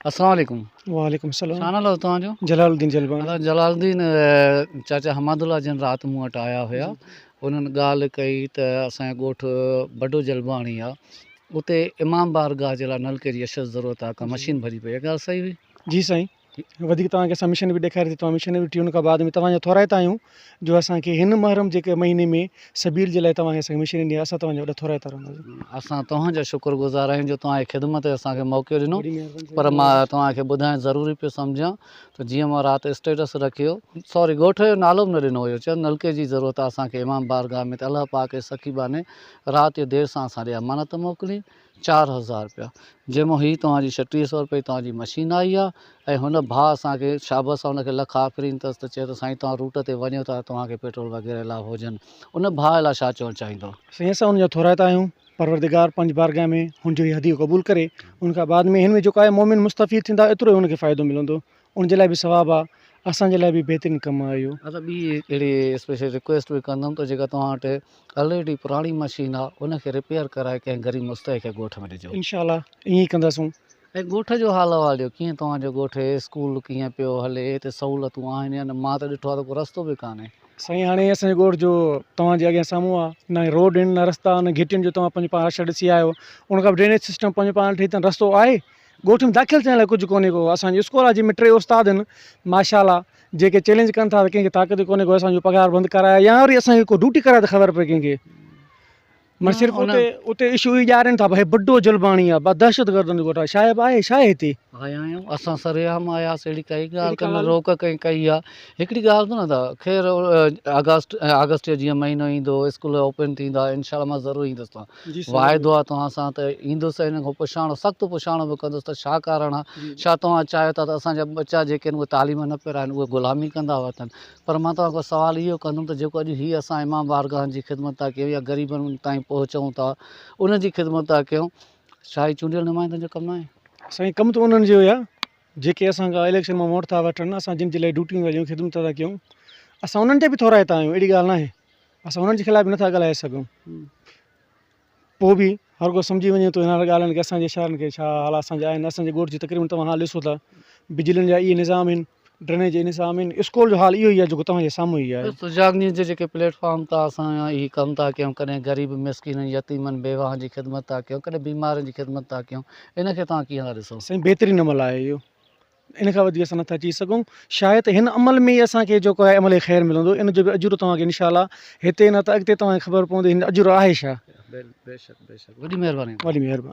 السلام عليڪم. وعليڪم السلام. ڇا نالو توهان جو؟ جلال الدين جلباڻي. ادا جلال الدين چاچا حماد الله جن رات مون وٽ آيا هيا انهن ڳالهه ڪئي ته اسان جو ڳوٺ بڊو جلباڻي آ اتي امام بارگاهه جي لاء نلڪي جي اشد ضرورت آ ڪا مشين ڀري پئي آ ڳالهه صحيح هئي؟ جي سائين وڌيڪ توهان کي اسان مشن به ڏيکاري ٿي توهان مشن به ڏٺي ان کان بعد ۾ توهان جا ٿورائتا آهيون جو اسان کي هن محرم جي مهيني ۾ سبيل جي لاء توهان اسان کي مشن ڏني اسان توهان جا وڏا ٿورائتا رهنداسين. اسان توهان جا شڪر گذار آهيون جو توهان جي خدمت اسان کي موقعو ڏنو پر مان توهان کي ٻڌائڻ ضروري پيو سمجهان ته جيئن مان رات اسٽيٽس رکيو سوري ڳوٺ جو نالو به نه ڏنو هيو چيو نلڪي جي ضرورت آهي اسان کي امام بارگاهه ۾ ته الله پاڪ جي سخي ٻانهي رات جو دير سان اسان ڏي امانت موڪلي 4000 رپيا جنهن مان هي توهان جي 36 سو رپئي توهان جي مشين آئي آ ۽ هن ڀاء اسان کي شابس آ ان کي لک آفرين اٿس ته چيو ته سائين توهان روٽ تي وڃو ٿا توهان کي پيٽرول وغيره لاء هجن ان ڀاء لاء ڇا چوڻ چاهيندو. سائين اسان ان جا ٿورائتا آهيون پروردگار پنهنجي بارگاهه ۾ هن جو هي هديو قبول ڪري ان کان بعد ۾ هن ۾ جيڪو آهي مومن مستفيد ٿيندا ايترو ئي هن کي فائدو ملندو ان جي لاء به ثواب آ اسان جي لاء به بهترين ڪم آ اهو. ادا ٻي هڪڙي اسپيشل رڪويسٽ به ڪندم ته جيڪا توهان وٽ الريڊي پراڻي مشين آ ان کي رپيئر ڪرائي ڪنهن غريب مستحق کي ڳوٺ ۾ ڏجو. انشاء الله ائين ئي ڪنداسون. ۽ ڳوٺ جو حال احوال ڏيو ڪيئن توهان جو ڳوٺ هي اسڪول ڪيئن پيو هلي هتي سهولتون آهن يا نه مان ته ڏٺو آ ته ڪو رستو به ڪانهي. سائين هاڻي اسان جي ڳوٺ جو توهان جي اڳيان سامهون آ نه روڊ آهن نه رستا نه گهٽين جو توهان پنهنجو پاڻ راشا ڏسي آيا آهيو ان کان پوء ڊرينيج سسٽم پنهنجو پاڻ ٺهي ته رستو آهي ڳوٺ ۾ داخل ٿيڻ لاء ڪجهه ڪونهي ڪو اسان جو اسڪول آهي جنهن ۾ ٽي استاد آهن ماشاء الله جيڪي چئلينج ڪن ٿا ته ڪنهن کي طاقت ئي ڪونهي ڪو اسان جو پگهار بند ڪرايو يا وري اسان کي ڪو ڊيوٽي ڪرائي ته خبر پئي ڪنهن کي مگر صرف اتي اتي اشو ئي ڏيارين ٿا ڀائی بڊو جلباڻي آهي با دهشت گردن جو ڳوٺ آهي شايد آهي ڇا آهي هتي آيا آهيون اسان سرعام آياسين اهڙي ڪائي ڳالهه ڪانه روڪ ڪنهن ڪئي آهي هڪڙي ڳالهه ٻڌو نه ادا خير آگسٽ آگسٽ جو جيئن مهينو ايندو اسڪول اوپن ٿيندا انشاء الله مان ضرور ايندس توهان واعدو آ توهان سان ته ايندس ۽ انهن کان پڇاڻو سخت پڇاڻو به ڪندس ته ڇا ڪارڻ آ ڇا توهان چاهيو ٿا ته اسان جا ٻچا جيڪي آهن اهي تعليم نه پرائن اهي غلامي ڪندا وتن پر مان توهان کان سوال اهو ڪندم ته جيڪو اڄ هي اسان امام بارگاهن جي خدمت ٿا ڪيون يا غريبن تائين پهچون ٿا انهن جي خدمت ٿا ڪيون ڇا هي چونڊيل نمائندن جو ڪم ناهي؟ سائين ڪم ته انهن جو ئي آ جيڪي اسان کان اليڪشن مان ووٽ ٿا وٺن اسان جن جي لاء ڊيوٽيون ٿا ڏيون خدمت ٿا ڪيون اسان انهن جا به ٿورائتا آهيون اهڙي ڳالهه ناهي اسان انهن جي خلاف به نٿا ڳالهائي سگهون پوء به هر ڪو سمجهي وڃي ٿو هنن ڳالهين کي اسان جي شهرن کي ڇا حال اسان جا آهن اسان جي ڳوٺ جي تقريبن توهان حال ڏسو ٿا بجلين جا اهي نظام آهن ڊرينيج جا نظام آهن اسڪول جو حال اهو ئي آهي جيڪو توهان جي سامهون ئي آهي. سجاڳ نيوز جي جيڪي پليٽ فارم تان اسان هي ڪم ٿا ڪيون ڪڏهن غريب مسڪينن يتيمن بيواهن جي خدمت ٿا ڪيون ڪڏهن بيمارن جي خدمت ٿا ڪيون ان کي توهان ڪيئن ٿا ڏسو؟ سائين بهترين عمل آهي اهو ان کان وڌيڪ اسان نٿا چئي سگهون شايد هن عمل ۾ ئي اسان کي جيڪو آهي عمل خير ملندو ان جو به اجر توهان کي انشاء الله هتي نه ته اڳتي توهان کي خبر پوندي هن جو اجر آهي ڇا. بيشڪ بيشڪ وڏي مهرباني. وڏي مهرباني.